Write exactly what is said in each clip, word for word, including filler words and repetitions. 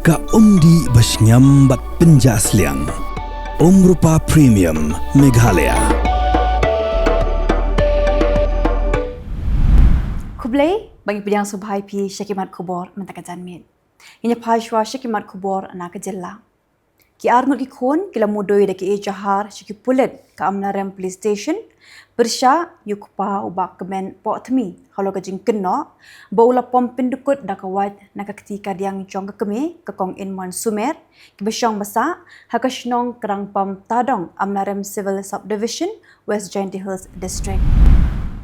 Ka umdih ba shngiam bad pynjah sliang. Umrupa Premium Meghalaya. Khublei, ba ngi pdiang sngewbha ïa phi sha ki mat khubor mynta ka janmiet. Ngin ïa phai shuwa sha ki mat khubor na ka jylla. Ki arngut ki khun ki la mudui da ki ejahar sha ki pulit ka Amlarem Police Station, pyrshah ïa u kpa u Bah Kmen Pohthmi halor ka jingkynnoh ba u la pom pyndukut da ka wait na ka kti kadiang jong ka kmie, ka Kong Inmon Sumer, kiba shong ba sah ha ka shnong Krangpam Tadong, Amlarem Civil Subdivision, West Jaintia Hills District.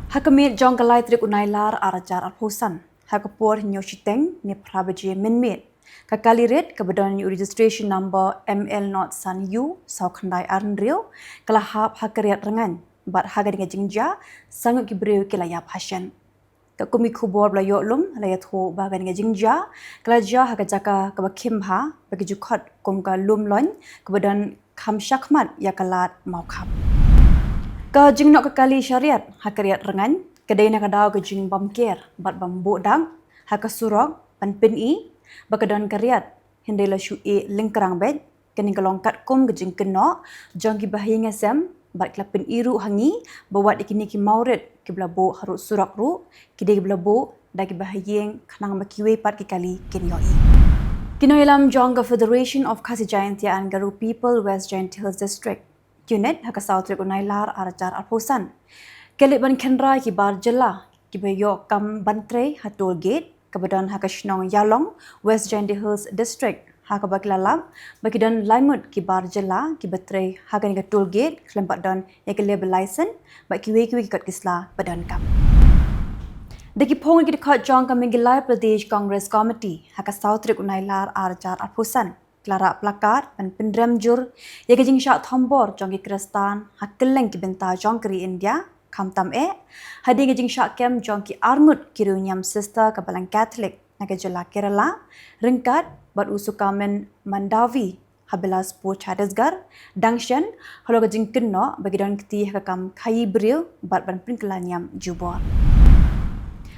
Ha ka miet jong ka lai tarik u Nailar ar hajar arphew san, ha ka por hynñiew shiteng ne phra baje mynmiet, ka kali rit kaba don ïa u registration number M L not san U saw khyndai ar hynriew ka la hap ha ka riat rngaiñ, bad ha kane ka jingjia san ngut ki briew ki la ïap hashen. Katkum ki khubor ba la ïoh lum la ïathuh ba kane ka jingjia ka la jia ha ka jaka kaba khim bha ba ki ju khot kum ka Lumloiñ, kaba don kham shakhmat ïa ka lad Mawkhap. Ka jingnoh ka kali sha riat ha ka riat rngaiñ ka dei na ka daw ka jingbam ker bad bam buh dak ha ka surok ban pyni ba ka don ka riat, hynrei la shu ïeh lyngkrang beit. Kane ka long katkum ka jingkynnoh jong ki bahaïing hasem bad ki la pyni ruh ha ngi ba wat ïa kine ki mawrit kiba la buh harud surok ruh ki dei kiba la buh da ki bahaïing khnang ba kiwei pat ki kali kin ïohi. Ki nongïalam jong ka Federation of Khasi Jaintia and Garo People West Jaintia Hills District, KHUNIT, ha ka saw tarik u Nailar ar hajar arphew san ki la leit ban khynra ïa ki bar jylla kiba ïoh kam ban trei ha toll gate kaba don ha ka shnong Ïalong, West Jaintia Hills District, ha kaba ki la lap ba ki don lai ngut ki bar jylla kiba trei ha kane ka toll gate khlem pat don ïa ka labour license bad kiwei kiwei ki kot ki sla ba donkam. Da ki phew ngut ki dkhot jong ka Meghalaya Pradesh Congress Committee, ha ka saw tarik u Nailar ar hajar arphew san, ki la rah placard ban pynrem jur ïa ka jingshah thombor jong ki Khristan ha kylleng ki bynta jong ka ri India, khamtam eh hadien ka jingshah kem jong ki arngut ki riewniam sister ka Balang Catholic na ka jylla Kerala, ryngkat bad u Sukamen Mandavi ha Bilaspur, Chhattisgarh, dang shen halor ka jingkynnoh ba ki don kti ha ka kam khaïi briew bad ban pynkylla niam jubor.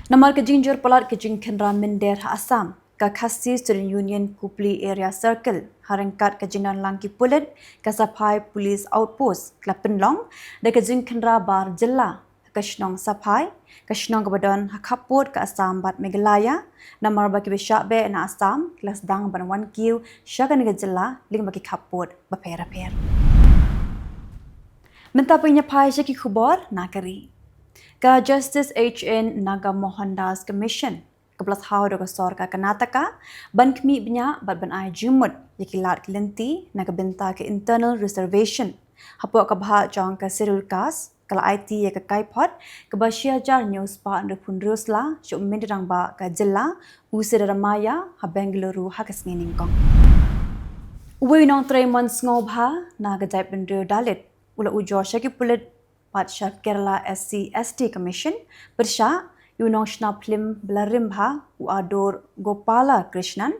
Namar ka jingjur palat ka jingkhynra mynder ha Assam, ka Khasi Student Union Kopili Area Circle, ha ryngkat ka jingdon lang ki pulit ka Saphai Police Outpost, ki la pynlong da ka jingkhynra bar jylla ha ka shnong Saphai, ka shnong kaba don ha khappud ka Assam bad Meghalaya, namar ba kiba shah beh na Assam ki la sdang ban wan kiew sha kane ka jylla lyngba ki khappud bapher bapher. Mynta ngin ïa phai sha ki khubor na ka ri. Ka Justice H N Naga Mohan Das Commission, kaba la thaw da ka sorkar Karnataka ban khmih bniah bad ban ai jingmut ïa ki lad ki lynti na ka bynta ka internal reservation hapoh ka bhah jong ka Scheduled Caste, ka la aiti ïa ka kaiphod kaba shi hajar hynñiew spah hynriewphew hynriew sla sha u Myntri Rangbah ka jylla, u Siddaramaiah, ha Bengaluru ha ka sngi nyngkong. Uwei u nongtrei mon sngewbha na ka jaitbynriew Dalit u la ujor sha ki pulit bad sha Kerala S C S T Commission pyrshah ïa u nongshna phlim ba la rim bha, u Adur Gopala Krishnan,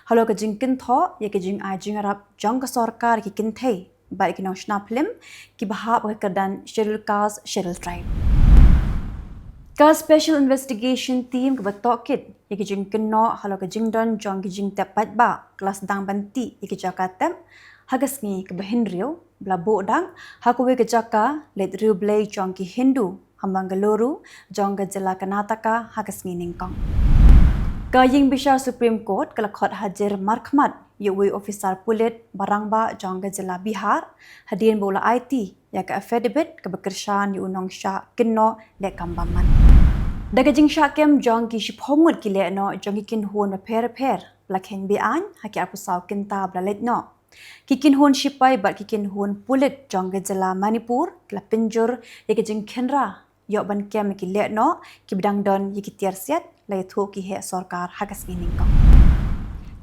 halor ka jingkynthoh ïa ka jingai jingïarap jong ka sorkar ïa ki kynthei bad ïa ki nongshna phlim kiba hap ha ka kyrdan Scheduled Caste, Scheduled Tribe. Ka Special Investigation Team kaba tohkit ïa ka jingkynnoh halor ka jingdon jong ki jingtep paidbah ka la sdang ban tih ïa ki jaka tep ha ka sngi kaba hynriew, ba la buh dak ha kawei ka jaka leit riewblei jong ki Hindu ha Mangaluru jong ka jylla Karnataka ha ka sngi nyngkong. Ka ïingbishar Supreme Court ka la khot hajir markhmat ïa uwei u officer pulit ba rangbah jong ka jylla Bihar hadien ba u la aiti ïa ka affidavit kaba kyrshan ïa u nongshah kynnoh leh kam bymman. Da ka jingshah kem jong ki shiphew ngut ki lehnoh jong ki kynhun bapher bapher ba la kheiñ be-aiñ ha ki arphew saw kynta ba la leit noh, ki kynhun shipai bad ki kynhun pulit jong ka jylla Manipur ki la pynjur ïa ka jingkhynra ïoh ban kem ïa ki lehnoh kiba dang don ïa ki tiar siat, la ïathuh ki heh sorkar ha ka sngi nyngkong.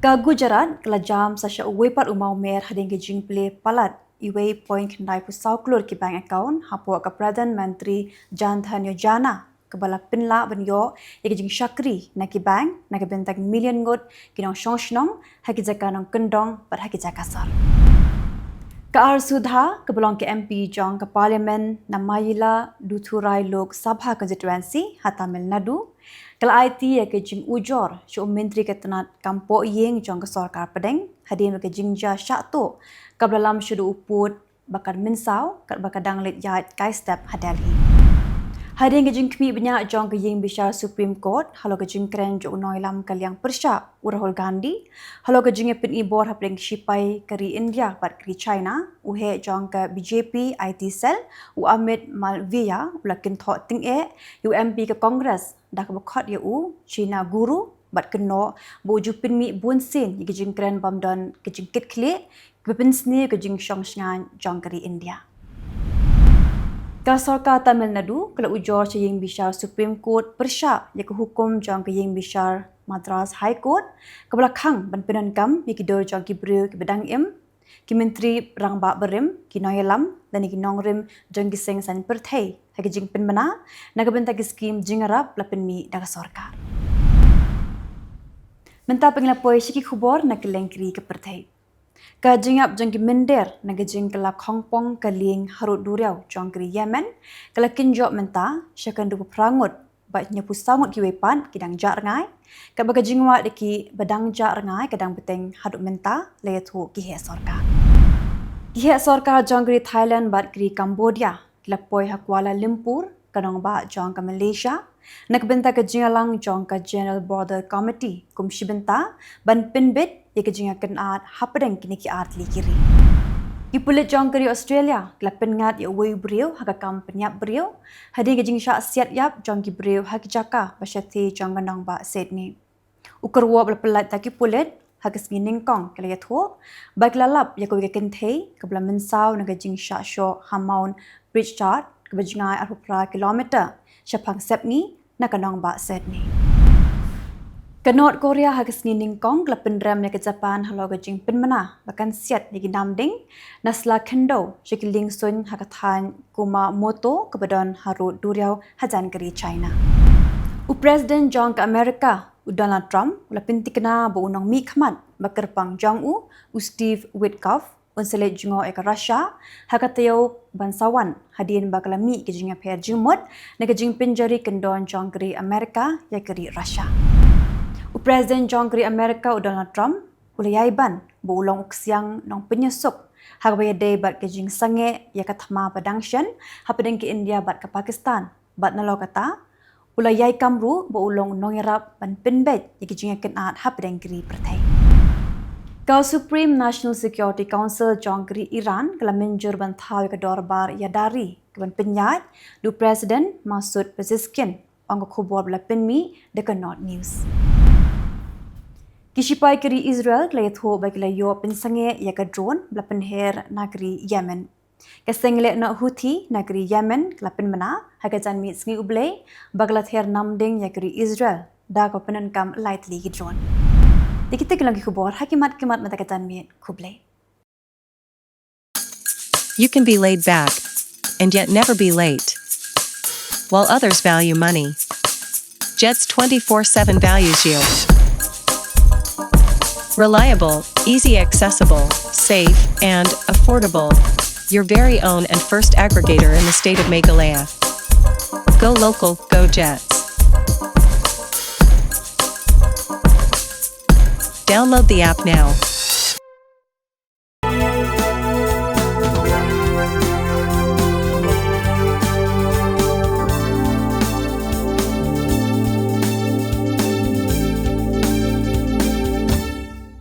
Ka Gujarat ka la jam sa sha uwei pat u mawmer hadien ka jingplie palat uwei point khyndai phew saw klur ki bank account hapoh ka Pradhan Mantri Jan Dhan Yojana, kaba la pynlah ban ïoh ïa ka jingshakri na ki bank na ka bynta ki million ngut ki nongshong shnong ha ki jaka nongkyndong bad ha ki jaka sor. Ka R Sudha, kaba long ka M P jong ka Parliament na Mayiladu Thurai Lok Sabha Constituency ha Tamil Nadu, ka la aiti ïa ka jingujor sha u Myntri ka tnat kam poh ïing jong ka sorkar pdeng hadien ba ka jingjia shah tuh kaba la lam shaduh u pud ba kan mynsaw katba ka dang leit ïaid kai step ha Delhi. Hadien ka jingkhmih bniah jong ka ïing bishar Supreme Court halor ka jingkren jong u nongïalam ka liang pyrshah u Rahul Gandhi halor ka jingïapyni bor hapdeng ki shipai ka ri India bad ka ri China, u heh jong ka B J P I T cell u Amit Malviya u la kynthoh tyngeh ïa u M P ka Congress da kaba khot ïa u China Guru bad kynnoh ba u ju pynmih bunsien ïa ka jingkren bym don ka jingkitkhlieh kaba pynsniew ka jingshong shngaiñ jong ka ri India. Ka sorkar Tamil Nadu ka la ujor sha ïing bishar Supreme Court pyrshah ïa ka hukum jong ka ïing bishar Madras High Court kaba la khang ban pyndonkam ïa ki dur jong ki briew kiba dang im, ki myntri rangbah barim, ki nongïalam lane ki nongrim jong ki seng saiñ pyrthei ha ki jingpynbna na ka bynta ki skim jingïarap ba la pynmih da ka sorkar. Mynta phi la poi sha ki khubor na kylleng ki ri ka pyrthei. Ka jingïap jong ki mynder na ka jingkylla khongpong ka lieng harud duriaw jong ka ri Yemen ka la kynjoh mynta sha ka hynriewphew phra ngut bad hynñiewphew saw ngut kiwei pat ki dang jah rngai, katba ka jingwad ïa kiba dang jah rngai ka dang bteng haduh mynta, la ïathuh ki heh sorkar. Ki heh sorkar jong ka ri Thailand bad ka ri Cambodia ki la poi ha Kuala Lumpur, ka nongbah jong ka Malaysia, na ka bynta ka jingïalang jong ka General Border Committee kum shi bynta ban pynbeit ïa ka jingïakynad hapdeng kine ki artylli ki ri. Ki pulit jong ka ri Australia ki la pynngat ïa uwei u briew ha ka kam pynïap briew hadien ka jingshah siat ïap jong ki briew ha ki jaka ba shathie jong ka nongbah Sydney. U kyrwoh ba la pyllait da ki pulit ha ka sngi nyngkong ki la ïathuh ba ki la lap ïa kawei ka kynthei kaba la mynsaw na ka jingshah shoh ha Mount Pritchard kaba jngai arphew phra kilometer shaphang sepngi na ka nongbah Sydney. Ka North Korea ha ka sngi nyngkong ka la pynrem ïa ka Japan halor ka jingpynbna ba kan siat ïa ki namding na sla khyndew sha ki liengsuiñ ha ka thaiñ Kumamoto kaba don harud duriaw hajan ka ri China. U President jong ka America u Donald Trump u la pynthikna ba u nongmihkhmat ba kyrpang jong u, u Steve Witkoff, un sa leit jngoh ïa ka Russia ha ka taïew ban sa wan hadien ba ka la mih ka jingïapher jingmut na ka jingpynjari kyndon jong ka ri America ïa ka ri Russia. U President jong ka ri America u Donald Trump u la ïai ban ba u long u ksiang nongpynïasuk ha kaba ïadei bad ka jingsangeh ïa ka thma ba dang shen hapdeng ka India bad ka Pakistan, bad nalor kata u la ïai kam ruh ba u long u nongïarap ban pynbeit ïa ki jingïakynad hapdeng ki ri pyrthei. Ka Supreme National Security Council jong ka ri Iran ka la mynjur ban thaw ïa ka dorbar ïada ri kaban pynïaid da u President Masoud Pezeshkian, ong ka khubor ba la pynmih da ka Not News. Ki shipai ka ri Israel ki la ïathuh ba ki la ïoh pynsangeh ïa ka drone ba la pynher na ka ri Yemen. Ka seng lehnoh Houthi na ka ri Yemen ka la pynbna ha ka janmiet sngi U Blei ba ka la ther namding ïa ka ri Israel da kaba pyndonkam lai tylli ki drone. Te kita ki long ki khubor ha ki mat ki mat mynta ka janmiet. Khublei. You can be laid back and yet never be late. While others value money, Jets twenty-four seven values you. Reliable, easy accessible, safe, and affordable. Your very own and first aggregator in the state of Meghalaya. Go local, go Jets. Download the app now.